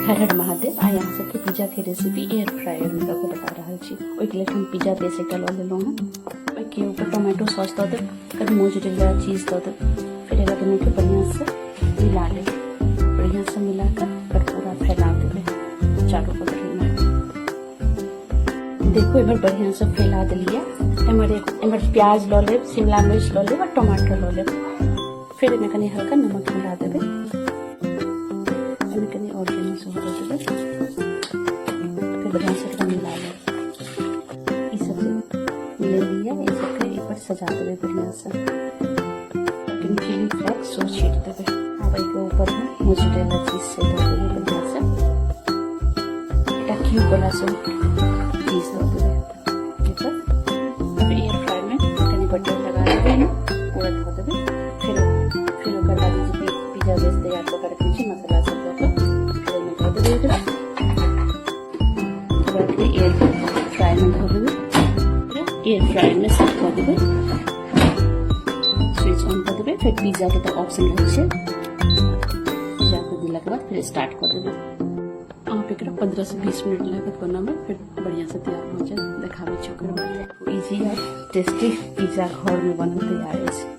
हर हर महादेव। आइ अहाँ सबके पिज्जा के रेसिपी एयर फ्रायर में कऽ के बता रहल छी। ओहिके लेल हम पिज्जा बेस एकटा लऽ लेलहुँ हँ। ओहिके ऊपर टोमेटो सॉस दऽ देब, कभी मोजरेला चीज दऽ देब। फेर एकरा दुनूके बढ़िआँसँ मिला लेब। बढ़िआँसँ मिला कऽ ओकर पूरा फैला देबै चारू बगलमे। देखू, एम्हर बढ़िआँसँ फैला देलियै। एम्हर एम्हर प्याज लऽ लेब, शिमला मिर्च लऽ लेब आ टमाटर लऽ लेब। फेर एहिमे कनि हल्का नमक मिला देबै। एहिमे कनि ऑरिगेनो सेहो दऽ देबै। फेर बढ़िआँसँ एकरा मिला लेब। ई सब जे मिलेलियै, ई सबके एहि पर सजा देबै बढ़िआँसँ। कनि चिली फ्लेक्स सेहो छीट देबै। आब एहिके ऊपरमे मोजरेला चीज से दऽ देबै बढ़िआँसँ। एकटा क्यूब वाला सेहो चीज दऽ देबै एहिपर। अब एयर फ्राई में कनि बटर लगा देबै, पूरा धो देबै। फिर ओकर बाद जे पिज्जा बेस तैयार कऽ के रखने छी, मसाला सब दऽ कऽ, फिर ओहिमे धऽ देबै एकरा। ओकर बाद एयर फ्राई में धऽ देबै। एयर फ्राई में सेट कऽ देबै, स्विच ऑन कऽ देबै। फेर पिज्जा के तऽ ऑप्शन रहै छै। पिज्जा के देलाके बाद फेर स्टार्ट कऽ देबै। अहाँके एकरा 15 से 20 मिनट लागत बनाबे, फिर बढ़िया से तैयार भऽ जायत। देखाबै छी ओकर बाद। इजी आ टेस्टी पिज्जा घरमे बनल तैयार अछि।